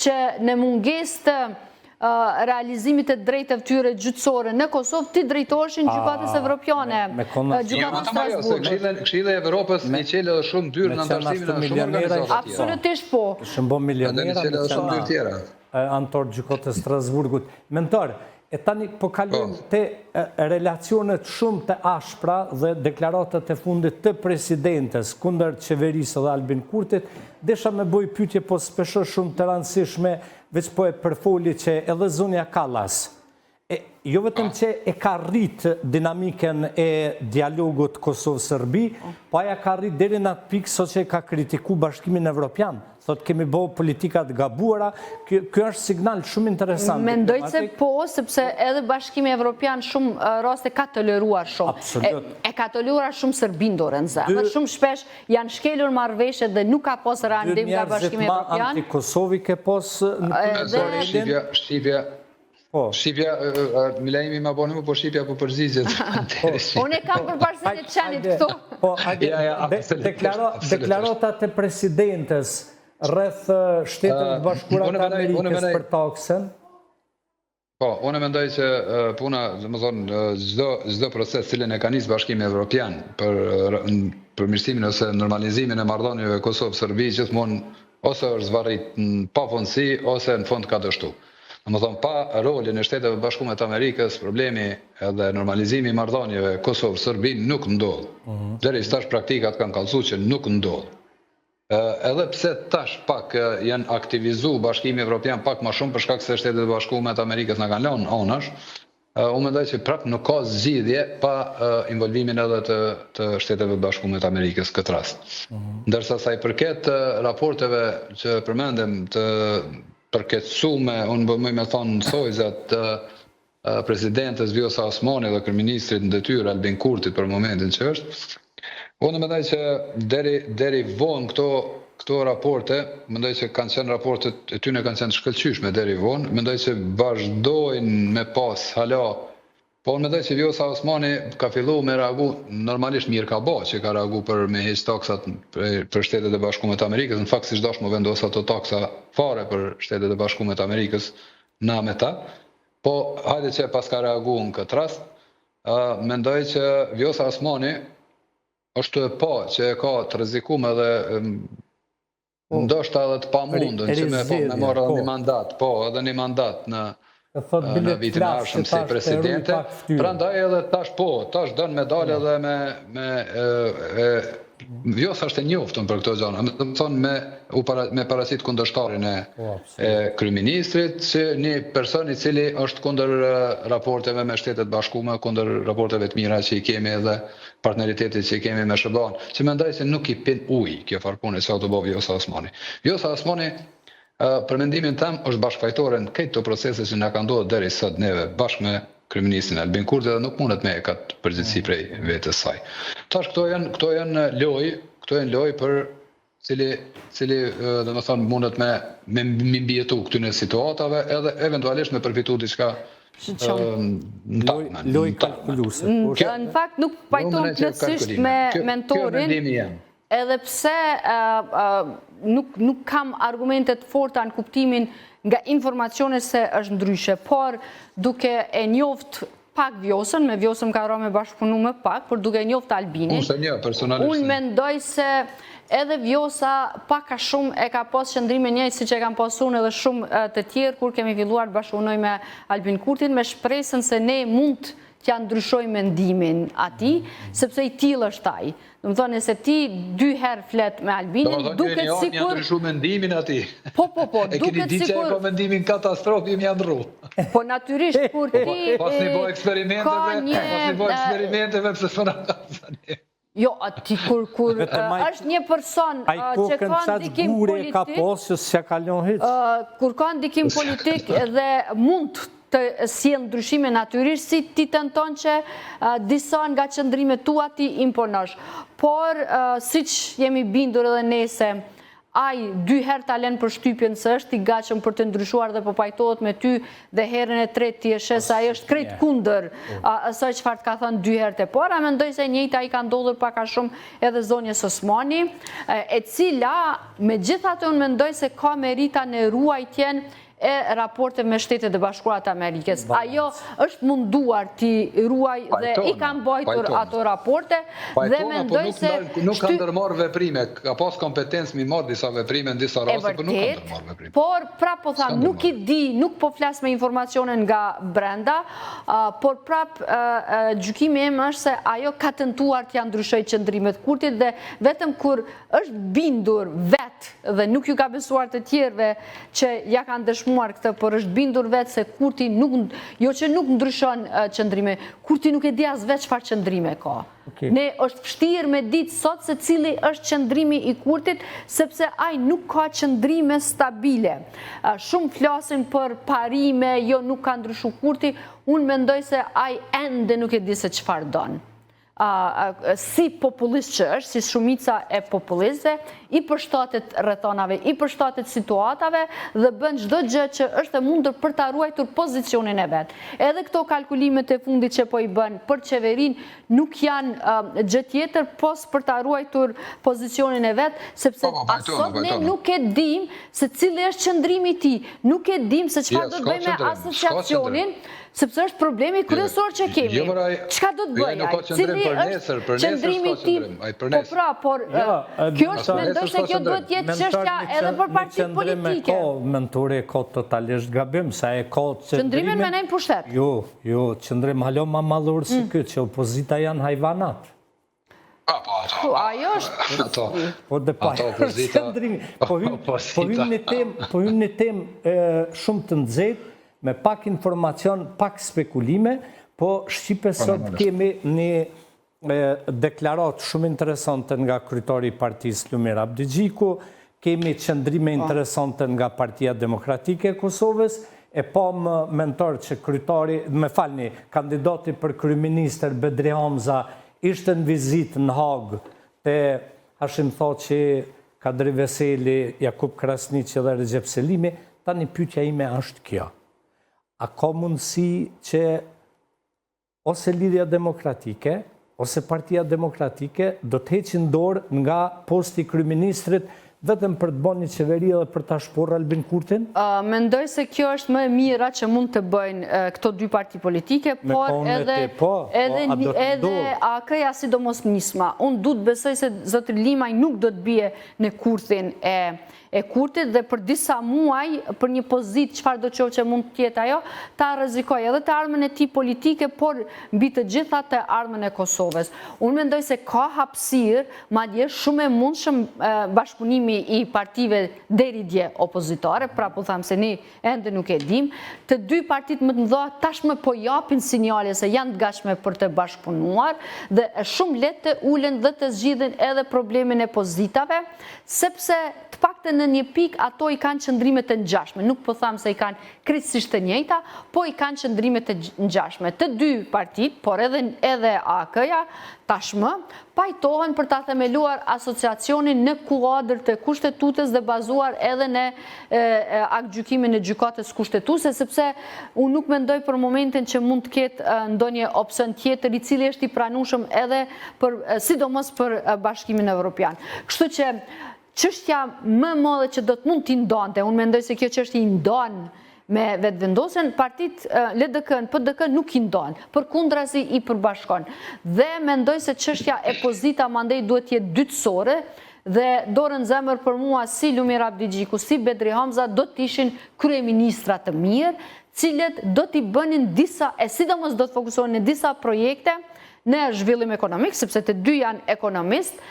që në mungesë të realizimit të drejtave tyre gjyqësore në Kosovë t'i drejtoheshin gjykatës evropiane, gjykatës
Strasburgut. Këshilli i Evropës i çel edhe shumë dyer në anëtarësimin e shumë organizatave
tjera. Absolutisht po.
Shumë bo milionera me qenë anëtar gjykatës Strasburgut. Mentor, E tani po kalojmë po. te relacionet shumë të ashpra dhe deklaratat e fundit të presidentes kundër qeverisë dhe Albin Kurtit. Desha me bo pytje, po s'pe shoh shumë të rëndësishme, veç po e përfoli që edhe zonja Kallas, e, jo vetëm që e ka rrit dinamikën e dialogut Kosovë-Serbi, po aja ka rrit deri në atë pikë saqë e ka kritiku Bashkimin Evropian. Thotë kemi bo politika të gabuara, ky është signal shumë interesant.
Mendoj se po, sepse edhe Bashkimi Evropian shumë raste ka toleruar shumë.
Absolut.
E ka toleruar shumë Serbinë dorën në zemër. Shumë shpesh janë shkelur marrëveshjet dhe nuk ka pas reagim nga Bashkimi
Evropian. Dy njerëzit ma anti-Kosovë ke pas në
Shqipja, Shqipja, Po. Shqipja, Milaimi ma boni mu, po Shqipja po përgjigjet.
Po. Unë e kam përparësinë e qenit këtu.
Po, deklaratat e presidentes rreth Shteteve të Bashkuara të Amerikës për taksën?
Po, unë mendoj që puna, domethënë, çdo çdo proces cilin e ka nisë Bashkimi Evropian për përmirësimin ose normalizimin e marrëdhënieve Kosovë-Serbi gjithmonë ose është zvarrit në pafundësi ose në fund ka dështu. Domethënë pa rolin e Shteteve të Bashkume të Amerikës problemi edhe normalizimi i marrëdhënieve Kosovë-Serbi nuk ndodh. Mhm. Deri tash praktikat kanë kallëzu që nuk ndodh. Edhe pse tash pak janë aktivizu Bashkimi Evropian pak më shumë për shkak se Shtetet e Bashkume të Amerikës na kanë lënë anash, unë mendoj që prap nuk ka zgjidhje pa involvimin edhe të të Shteteve të Bashkume të Amerikës këtë rast. Mhm. Ndërsa sa i përket raporteve që përmendëm të përkeqësume, unë po muj me thonë në thojza të presidentes Vjosa Osmani dhe kryeministrit në detyrë Albin Kurtit për momentin që është. Unë mendoj që deri deri vonë këto këto raporte, mendoj që kanë qenë raportet e tyre kanë qenë të shkëlqyeshme deri vonë, mendoj që vazhdojnë me pas hala. Po unë mendoj që Vjosa Osmani ka fillu me reagu, normalisht mirë ka bo që ka reagu për me heq taksat për Shtetet e Bashkume të Amerikës, në fakt s'ish dasht m'u vendos ato taksa fare për Shtetet e Bashkume të Amerikës, na me ta. Po hajde që paska reagu në këtë rast, mendoj që Vjosa Osmani është tu e pa që e ka të rrezikume dhe Po. Ndoshta edhe të pamundun që me, po, me marrë edhe po. një mandat, po, edhe një mandat në në vitin e ardhshëm si presidente. Prandaj edhe tash po, tash don me dalë edhe me me e, e Vjosa është e njoftun për këto gjëra, do të thonë me u para, me paraqit kundërshtarin e po, e kryeministrit si një person i cili është kundër raporteve me Shtetet e Bashkuara, kundër raporteve të mira që i kemi edhe partneritetit që i kemi me SHBA-në, që mendoj se nuk i pin ujë kjo farë pune që tu bo Vjosa Osmani. Vjosa Osmani, për mendimin tem, është bashkëfajtore në krejt këto procese që na kanë ndodhur deri sot neve bashkë me kryeministrin Albin Kurti dhe nuk mundet me hek atë përgjegjësi prej vetes saj. Tash këto janë këto janë lojë, këto janë lojë për cili cili domethënë mundet me me mbijetu këtyne situatave edhe eventualisht me përfitu diçka
në lojë kalkuluese.
Po. Në fakt nuk pajtohem plotësisht me mentorin. Edhe pse nuk nuk kam argumente të forta në kuptimin nga informacione se është ndryshe, por duke e njoft pak Vjosën, me Vjosën m'ka ra me bashkëpunu më pak, por duke e njoftë Albinin.
Unë s'e njoh personalisht.
Unë mendoj se edhe Vjosa pak a shumë e ka pas qëndrimin njëjtë siç e kam pas unë edhe shumë të tjerë kur kemi filluar të bashkëpunojmë me Albin Kurtin me shpresën se ne mund t'ia ndryshojmë mendimin atij, sepse i tillë është ai. Domethënë, nëse ti dy herë flet me Albinin,
duket sikur... Domethënë, ndryshu mendimin atij.
Po, po, po, duket sikur...
E keni ditë që e ka mendimin katastrofë, jemi ndrru.
Po, natyrisht, kur ti...
Pas një bo eksperimenteve, pas një bo eksperimenteve, pse s'po na
ka Jo, ti kur, kur është një person që ka ndikim politik...
Ka posë që s'ia kalon hiç.
Kur ka ndikim politik dhe mund të sjellë ndryshime natyrisht si ti tenton që disa nga qëndrimet tua t'i imponosh. Por, siç jemi bindur edhe ne se ai dy herë ta len përshtypjen se është i gatshëm për të ndryshuar dhe po pajtohet me ty dhe herën e tretë ti e sheh se ai është krejt kundër asaj çfarë të ka thënë dy herët e para, mendoj se njëjta i ka ndodhur pak a shumë edhe zonjës Osmani, e cila megjithatë unë mendoj se ka merita në ruajtjen e raporteve me Shtetet e Bashkuara të Amerikës. Ajo është munduar t'i ruajë dhe i ka mbajtur ato raporte dhe po mendoj
se nuk ka ndërmarrë veprime, ka pas kompetencë m'i marrë disa veprime në disa raste, por nuk ka ndërmarrë
veprime. Por prapë po tham, nuk i di, nuk po flas me informacione nga brenda, por prapë gjykimi im është se ajo ka tentuar t'ia ndryshojë qëndrimet Kurtit dhe vetëm kur është bindur vetë dhe nuk ju ka besuar të tjerëve që ja kanë dëshmuar këtë, por është bindur vetë se Kurti nuk, jo që nuk ndryshon qëndrime, Kurti nuk e di as vetë çfarë qëndrime ka. Ne është vështirë me ditë sot se cili është qëndrimi i Kurtit, sepse ai nuk ka qëndrime stabile. Shumë flasin për parime, jo nuk ka ndryshu Kurti, unë mendoj se ai ende nuk e di se çfarë don. si populist që është, si shumica e populistëve, i përshtatet rrethanave, i përshtatet situatave dhe bën çdo gjë që është e mundur për ta ruajtur pozicionin e vet. Edhe këto kalkulimet e fundit që po i bën për qeverinë nuk janë gjë tjetër pos për ta ruajtur pozicionin e vet, sepse po, po, as sot ne nuk e dimë se cili është qëndrimi i tij, nuk e dimë se çfarë do të bëjë me asociacionin, Sepse është problemi kryesor që kemi. Jo, Çka do të bëjë ai?
Cili është
qëndrimi i tij? Po pra, por kjo është mendoj se kjo duhet të jetë çështja edhe për partitë politike.
Ka Mentori e ka totalisht gabim, se e ka
qëndrimin me nejt n'pushtet.
Jo, jo, qëndrim hala ma madhor se mm. ky që opozita janë hajvanat.
Po,
po, ajo është...
Ato,
po dhe pa, ato opozita... Po hym, po hym në temë, po hym në temë shumë të nxehtë, me pak informacion, pak spekulime, po shqipe po, sot kemi një deklaratë shumë interesante nga kryetari i partisë Lumir Abdixhiku, kemi qëndrime po. interesante nga Partia Demokratike e Kosovës, e pamë Mentor që kryetari, më falni, kandidati për kryeministër Bedri Hamza Ishte në vizitë në Hagë te Hashim Thaçi, Kadri Veseli, Jakup Krasniqi dhe Rexhep Selimi, tani pyetja ime është kjo, a ka mundësi që Ose Lidhja Demokratike, ose Partia Demokratike do të heqin dorë nga posti i kryeministrit vetëm për të bërë një qeveri edhe për ta shporrë Albin Kurtin?
Mendoj se kjo është më e mira që mund të bëjnë këto dy parti politike, por edhe po, po, edhe AAK-ja sidomos Nisma. Unë du të besoj se zotri Limaj nuk do të bie në kurthin e e Kurtit dhe për disa muaj, për një pozitë çfarëdo qoftë që mund të jetë ajo, ta rrezikojë edhe të ardhmen e tij politike, por mbi të gjitha të ardhmen e Kosovës. Unë mendoj se ka hapësirë, madje shumë e mundshëm bashkëpunimi i partive deri dje opozitare, pra po them se ne ende nuk e dimë, të dy partitë më të mëdha tashmë po japin sinjale se janë të gatshme për të bashkëpunuar dhe shumë lehtë të ulen dhe të zgjidhin edhe problemin e pozitave, sepse të paktën në një pikë ato i kanë qëndrime të ngjashme, nuk po them se i kanë krejtësisht të njëjta, po i kanë qëndrime të ngjashme. Të dy partitë, por edhe edhe AAK-ja tashmë pajtohen për ta themeluar asociacionin në kuadër të Kushtetutës dhe bazuar edhe në aktgjykimin e Gjykatës Kushtetuese, sepse unë nuk mendoj për momentin që mund të ketë ndonjë opsion tjetër i cili është i pranueshëm edhe për sidomos për Bashkimin Evropian. Kështu që çështja më e madhe që do të mund t'i ndante, unë mendoj se kjo çështje i ndan me Vetëvendosjen, partitë LDK-në, PDK nuk i ndan, përkundrazi i përbashkon. Dhe mendoj se çështja e pozita mandej duhet të jetë dytësore dhe dorën në zemër për mua si Lumir Abdixhiku, si Bedri Hamza do të ishin kryeministra të mirë, cilët do t'i bënin disa, e sidomos do të fokusohen në disa projekte, në zhvillim ekonomik, sepse të dy janë ekonomistë,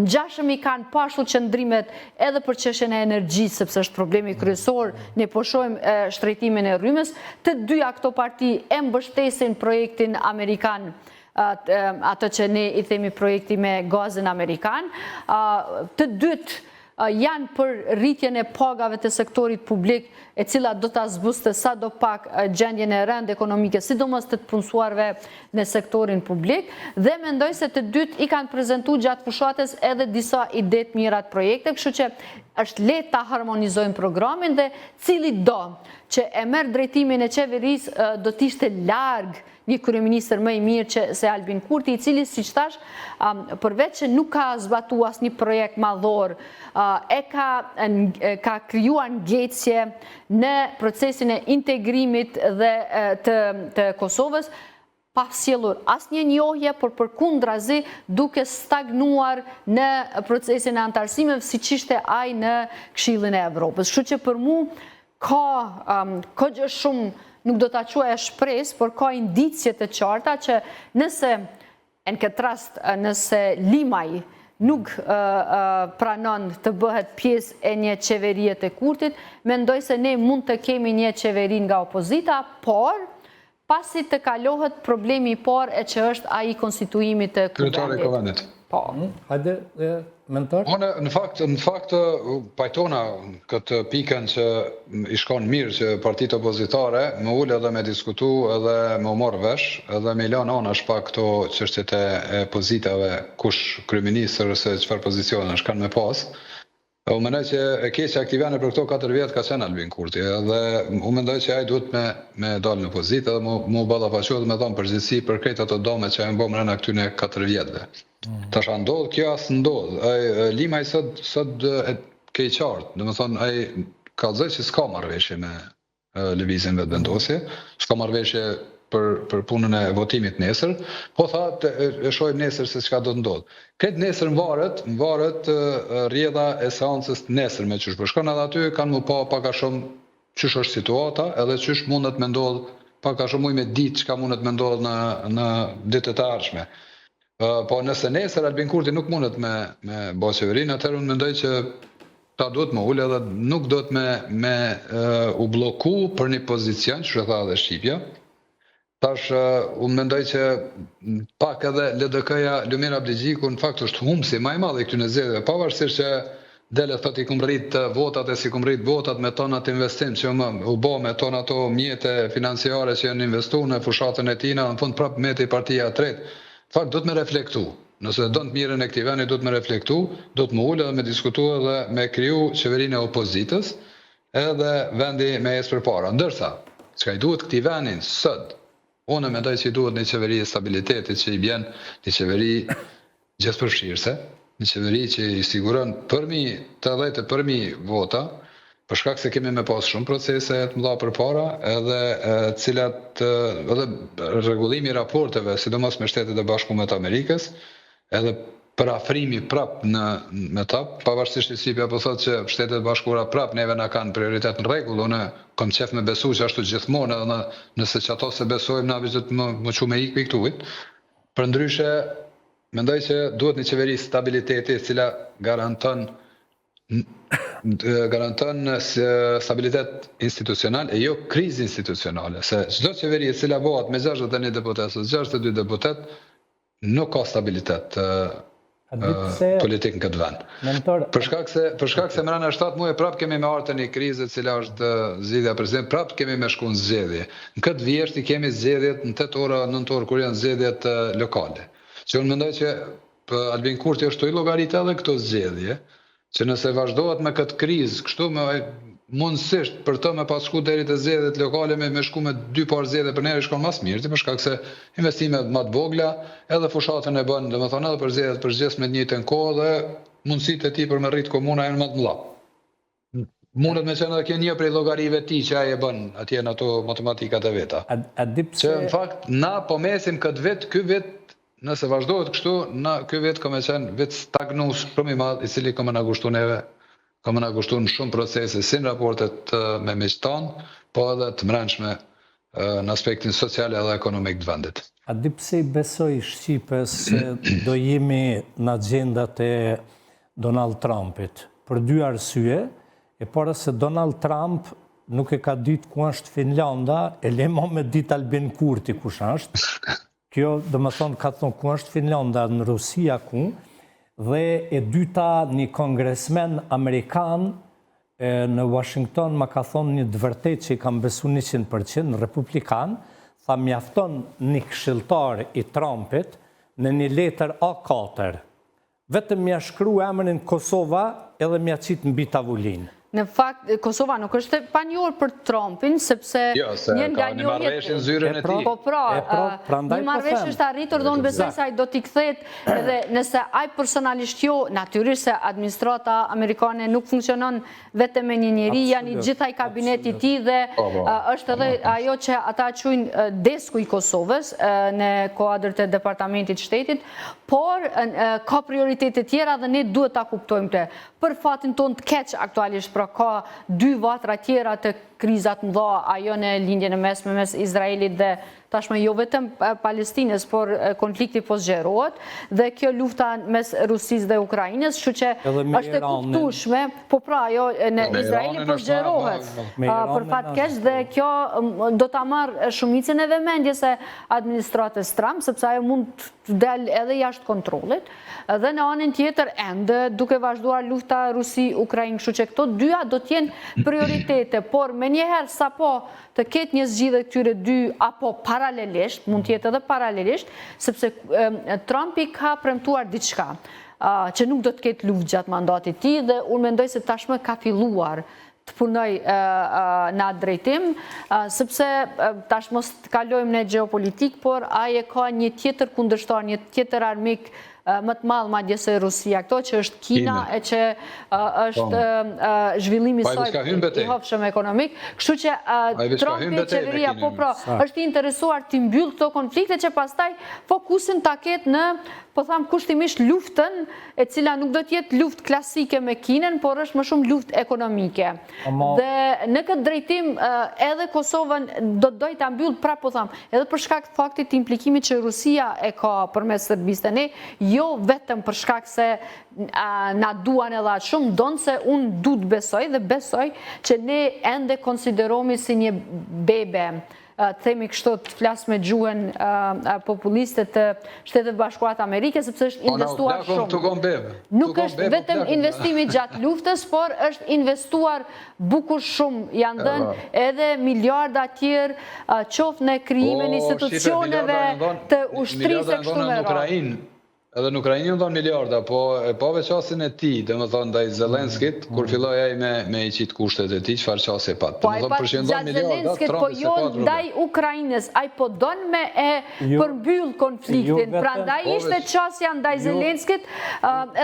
ngjashëm i kanë po ashtu qëndrimet edhe për çështjen e energjisë, sepse është problemi kryesor, ne po shohim shtrejtimin e rrymës, të dyja këto parti e mbështesin projektin amerikan, atë që ne i themi projekti me gazin amerikan, të dytë janë për rritjen e pagave të sektorit publik, e cila do ta zbuste sado pak gjendjen e rëndë ekonomike, sidomos të të punësuarve në sektorin publik, dhe mendoj se të dytë i kanë prezentu gjatë fushatës edhe disa ide të mira të projekte, kështu që është lehtë ta harmonizojnë programin dhe cilido që e merr drejtimin e qeverisë do të ishte larg një kryeministër më i mirë që se Albin Kurti, i cili, siç thashë, përveç që nuk ka zbatu asnjë projekt madhor, e ka, ka krijuar ngecje në procesin e integrimit dhe të, të Kosovës, pa sjellur asnjë njohje, por përkundrazi duke stagnuar në procesin e anëtarësimeve, siç ishte ai në Këshillin e Evropës. Kështu që për mu, Ka, goxha shumë, nuk do ta quaja shpresë, por ka indicie të qarta që nëse, e në këtë rast, nëse Limaj nuk pranon të bëhet pjesë e një qeverie të Kurtit, mendoj se ne mund të kemi një qeveri nga opozita, por Pasi të kalohet problemi i parë e që është ai i konstituimit të
Kuvendit. Kryetari i Kuvendit.
Po.
Hajde, Mentor.
Unë në fakt, në fakt pajtona këtë pikën që i shkon mirë që partitë opozitare me ul edhe me diskutu edhe me u marr vesh edhe me i lënë anash pak këto çështjet e, e pozitave kush kryeministër ose çfarë pozicionesh kanë me pas. Unë mendoj që e keqja e këtij vendi për këto 4 vjet ka qenë Albin Kurti edhe unë mendoj që ai duhet me me dalë në pozitë edhe mu mu ballafaqu edhe me dhënë përgjegjësi për krejt ato dame që janë bërë mrena këtyne 4 vjetëve. Mm. Tash a ndodh kjo a s'ndodh. Ai Limaj sot sot e ke i qartë, domethënë ai kallzoi që s'ka marrëveshje me Lëvizjen Vetëvendosje, s'ka marrëveshje për për punën e votimit nesër, po tha të, e shohim nesër se çka do të ndodhë. Këtë nesër mvaret, mvaret rrjedha e seancës të nesërme qysh po shkon edhe aty kanë mu pa pak a shumë qysh është situata edhe qysh mundet me ndodh pak a shumë muj me ditë çka mundet me ndodh në në ditët e ardhshme. Po nëse nesër Albin Kurti nuk mundet me me bë qeverinë, atëherë unë mendoj që ta duhet me ul edhe nuk duhet me me u blloku për një pozicion, që e tha edhe Shqipja. Tash unë mendoj që pak edhe LDK-ja Lumir Abdixhiku në fakt është humbësi më i madh i këtyre zgjedhjeve, pavarësisht që del e thotë i kum rrit votat e s'i kum rrit votat me ton atë investim që më u bë me ton ato mjete financiare që janë investu në fushatën e tina, në fund prapë meti partia e tretë. Në fakt duhet me reflektu. Nëse don të mirën e këtij vendi duhet me reflektu, duhet me ul edhe me diskutu edhe me kriju qeverinë e opozitës, edhe vendi me ecë përpara. Ndërsa, çka i duhet këtij vendi sot? Unë mendoj që i duhet një qeveri e stabilitetit që i bjen një qeveri gjithëpërfshirëse, një qeveri që i siguron përmi 80 e përmi vota, për shkak se kemi me pas shumë procese të mëdha përpara, edhe cilat edhe rregullimi i raporteve, sidomos me Shtetet e Bashkuara të Amerikës, edhe përafrimi prap në me ta, pavarësisht se Shqipja po thotë që Shtetet e Bashkuara prap neve na kanë prioritet në rregull, unë kam qef me besu që ashtu gjithmonë edhe në, nëse që ato se besojmë na veç më më çu me ik prej këtuhit. Përndryshe, mendoj që duhet një qeveri stabiliteti e cila garanton garanton stabilitet institucional e jo krizë institucionale, se çdo qeveri e cila bëhet me 61 deputet ose 62 deputet nuk ka stabilitet politik në këtë vend.
Mentor,
për shkak se për shkak se mrena 7 muaj prap kemi me ardhë një krizë e cila është zgjidhja president, prap kemi me shku në zgjedhje. Në këtë vjeshtë i kemi zgjedhjet në tetor a nëntor kur janë zgjedhjet lokale. Që unë mendoj që Albin Kurti është tu i llogarit edhe këto zgjedhje, që nëse vazhdohet me këtë krizë, kështu me mundësisht për të me pas shku deri te zgjedhjet lokale me, me shku me dy parë zgjedhje për njerë shkon mas mirë, për shkak se investimet më të vogla, edhe fushatën e bën, domethënë edhe për zgjedhjet përgjithshme të njëjtën kohë dhe mundësitë e tij për me rrit komuna janë më të mëdha. Mundet me qenë edhe kjo një prej llogarive të tij që ai e bën atje në ato matematikat e veta.
A, a di pse
Që në fakt na po mesim këtë vit, ky vit nëse vazhdohet kështu, na ky vit ka me qenë vit stagnues shumë i madh, i cili ka me na kushtu neve, ka me na kushtu në shumë procese, si në raportet me miqtë tanë, po edhe të mbrendshme në aspektin social edhe ekonomik të vendit.
A di pse i besoj Shqipes se do jemi në agjendat e Donald Trumpit? Për dy arsye, e para se Donald Trump nuk e ka ditë ku është Finlanda, e le mo me ditë Albin Kurti kush është. Kjo, domethonë, ka thonë ku është Finlanda, në Rusia ku, dhe e dyta një kongresmen amerikan e, në Washington ma ka thonë një të vërtet që i kam besu 100%, republikan, tha mjafton një këshilltar i Trumpit në një letër A4, Vetëm m'ia shkru emrin Kosova edhe m'ia qit mbi tavolinë.
Në fakt, Kosova nuk është e panjohur për Trumpin, sepse
jo, se
një nga
ka një marrëveshje në zyrën e
pra,
tij.
Po pra,
e pra, prandaj
një
po
marrëveshje
them.
është arritur dhe unë besoj se ai do t'i kthehet edhe nëse ai personalisht jo, natyrisht se administrata amerikane nuk funksionon vetëm me një njeri, janë i gjithë ai kabineti i tij dhe
po, po.
është edhe ajo që ata quajnë desku i Kosovës në kuadër të Departamentit të Shtetit, por ka prioritete tjera dhe ne duhet ta kuptojmë këtë. Për fatin tonë të keq aktualisht, pra ka dy vatra tjera të krizat mëdha, ajo në lindjen e mesme mes Izraelit dhe tashmë jo vetëm Palestinës, por konflikti po zgjerohet dhe kjo lufta mes Rusisë dhe Ukrainës, kështu që është e kuptueshme, po pra ajo në Izraeli po zgjerohet për fat keq dhe kjo do ta marrë shumicën e vëmendjes së administratës Trump, sepse ajo mund të del edhe jashtë kontrollit. Dhe në anën tjetër ende duke vazhduar lufta Rusi-Ukrainë, kështu që këto dyja do të jenë prioritete, por menjëherë sapo të ketë një zgjidhje këtyre dy apo paralelisht, mund të jetë edhe paralelisht, sepse Trumpi ka premtuar diçka që nuk do të ketë luftë gjatë mandatit tij dhe unë mendoj se tashmë ka filluar të punoj në atë drejtim, sepse tash mos të kalojmë në gjeopolitikë, por ai e ka një tjetër kundërshtar, një tjetër armik më të madh madje se Rusia këto, që është Kina, e që është po. zhvillimi i saj i hovshëm ekonomik. Kështu që Trumpi qeveria, po pra, është i interesuar t'i mbyllë këto konflikte që pastaj fokusin ta ketë në po tham kushtimisht luftën, e cila nuk do të jetë luftë klasike me Kinën, por është më shumë luftë ekonomike. Dhe në këtë drejtim edhe Kosovën do të dojë ta mbyllë, pra po tham, edhe për shkak të faktit të implikimit që Rusia e ka përmes Serbisë te ne, jo vetëm për shkak se na duan edhe aq shumë, ndonëse unë du të besoj dhe besoj që ne ende konsiderohemi si një bebe të themi kështu të flas me gjuhën populiste të Shteteve të Bashkuara të Amerikës, sepse është
po,
investuar
shumë.
Nuk është vetëm investimi gjatë luftës, por është investuar bukur shumë, janë dhënë edhe miliarda tjerë, qoftë në krijimin e
po,
institucioneve të ushtrisë e kështu me radhë.
Edhe në Ukrainë janë dhënë miliarda, po e pave qasjen e tij, domethënë ndaj Zelenskit, kur filloi ai me me i qit kushtet e tij, çfarë qasje pat.
Po ai pat gjatë Zelenskit, po jo ndaj Ukrainës, ai po don me e përmbyll konfliktin. Prandaj ishte qasja ndaj Zelenskit,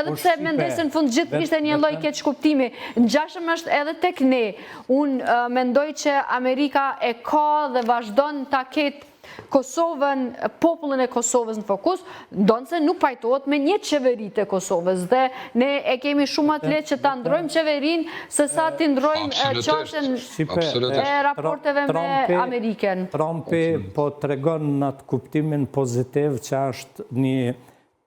edhe pse mendoj se në fund gjithë ishte një lloj keqkuptimi. Ngjashëm është edhe tek ne. Unë mendoj që Amerika e ka dhe vazhdon ta ketë Kosovën, popullin e Kosovës në fokus, ndonëse nuk pajtohet me një qeveri të Kosovës dhe ne e kemi shumë më të lehtë që ta ndrojmë qeverinë se sa t'i ndrojmë qasjen e raporteve me Amerikën.
Trumpi po tregon në atë kuptimin pozitiv që është një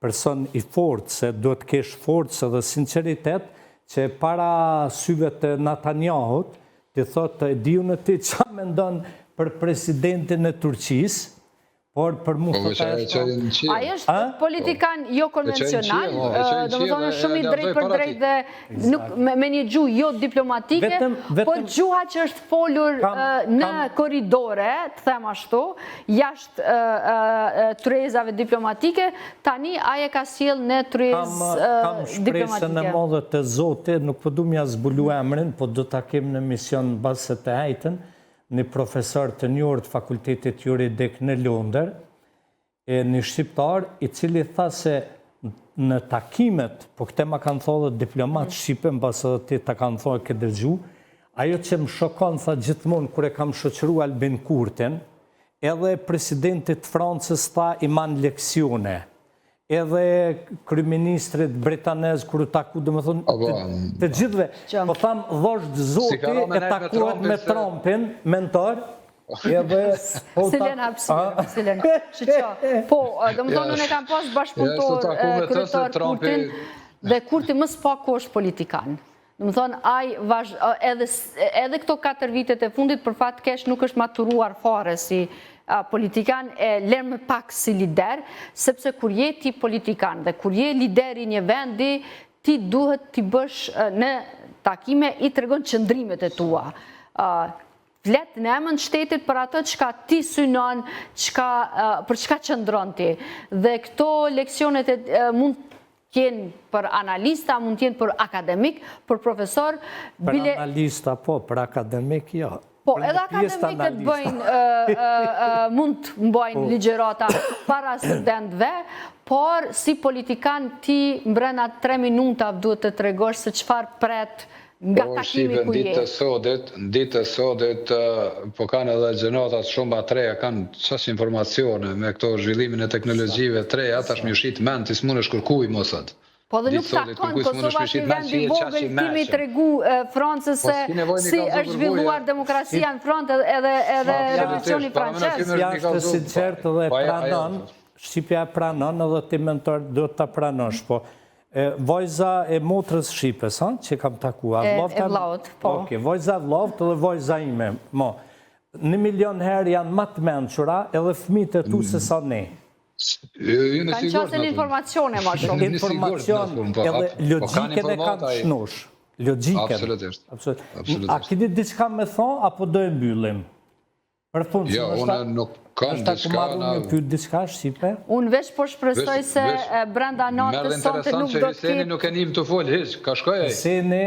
person i fortë, se duhet të kesh forcë dhe sinqeritet, që para syve të Netanyahut, t'i thotë e di unë ti ça mendon për presidentin e Turqisë, por për mu
po,
thotë
ajo
është...
Ai është politikan jo konvencional, domethënë shumë i drejtpërdrejtë dhe nuk me një gjuhë jo diplomatike, por gjuha që është folur në korridore, të them ashtu, jashtë tryezave diplomatike, tani ai e ka sjellë në tryezë
diplomatike. Kam shpresën e madhe te Zoti, nuk po du m'ja zbulu emrin, po do ta kem në emision mbase të enjten, një profesor të njohur të Fakultetit Juridik në Londër, e një shqiptar, i cili tha se në takimet, po këtë ma kanë thonë dhe diplomat mm. shqipe, mbase edhe ti ta kanë thonë e ke dëgju, ajo që më shokon, tha gjithmonë, kur e kam shoqëru Albin Kurtin, Edhe presidentit të Francës tha i man leksione. Edhe kryeministrit britanez kur u taku, domethënë të, të gjithëve. Po tham dhashtë Zoti e takohet me Trumpin, mentor, edhe
po ta... S'i len hapësirë, s'i len. Shqo. Po, domethënë unë e kam pas bashkëpunëtor kryetar Kurtin dhe Kurti më së paku është politikan. Domethënë, ai edhe, edhe këto 4 vitet e fundit, për fat keq nuk është maturuar fare si politikan, e lëre më pak si lider, sepse kur je ti politikan dhe kur je lider i një vendi, ti duhet t'i bësh në takime i tregon qëndrimet e tua. Flet në emën të shtetit për atë çka ti synon, çka, për çka qëndron ti. Dhe këto leksionet e, mund të jenë për analista, mund të jenë për akademik, për profesor,
Për analista po, për akademik jo.
Po, edhe akademikët bëjnë, mund të mbajnë po. ligjërata para studentëve, por si politikan ti mbrenda 3 minuta duhet të tregosh se çfarë pret nga
po,
takimi ku je.
Në ditë të sodit, në ditë të sodit, po kanë edhe gjeneratat shumë ma të reja, kanë qaq informacione me këto zhvillimin e teknologjive të reja, tash me shit mend, ti s'mundesh kërkuj mo sot.
Po dhe nuk takon, Kosova është një vend i vogël, ti me i tregu Francës po, se si është zhvilluar demokracia në Francë edhe edhe revolucioni francez.
Shqipja është e sinqertë dhe pranon, Shqipja e pranon edhe ti mentor duhet ta pranosh, po Vajza e motrës Shqipes, ha, që kam taku,
a vllavt? E vllaut, po.
Oke, vajza e vllaut dhe vajza ime, mo. Një milion herë janë ma të mençura edhe fëmijët e tu se sa
ne.
Kanë qasje në informacione ma
shumë. Informacion, po, edhe po logjikën e kanë të shnosh. Logjikën.
Absolutisht.
Absolutisht. A kini diçka me thonë, apo do e mbyllim? Për fund,
jo, unë nuk kam diçka
na me pyet diçka shqipe.
Unë veç po shpresoj se brenda natës sonte nuk do të
ketë. Hyseni nuk e nim tu fol hiç, ka shkoi
ai. Hyseni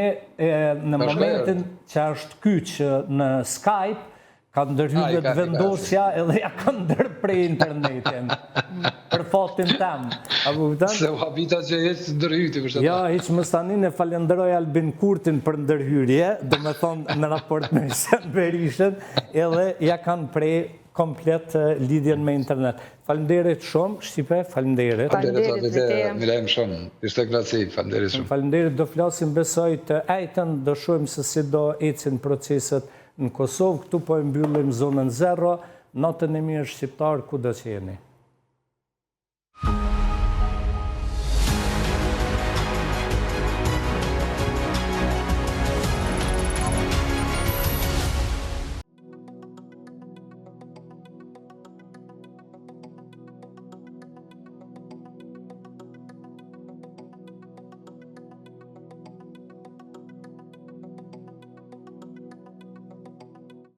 në momentin që është kyç në Skype, ka ndërhyrë Vetëvendosja edhe ja ka ndërpre internetin. Për fatin tem.
A po kupton? Se u habita që hiç ndërhyti
për Jo, hiç më tani e falenderoj Albin Kurtin për ndërhyrje, domethonë në raport me Hyseni Berishën, edhe ja kanë pre komplet lidhjen me internet. Faleminderit shumë, Shqipe,
faleminderit. Faleminderit, Milaim shumë, ishte kënaqësi, faleminderit
shumë. Faleminderit, do flasim besoj të ejten, do shohim se si do ecin proceset në Kosovë, këtu po e mbyllim zonën zero, natën e mirë shqiptar, kudo që jeni.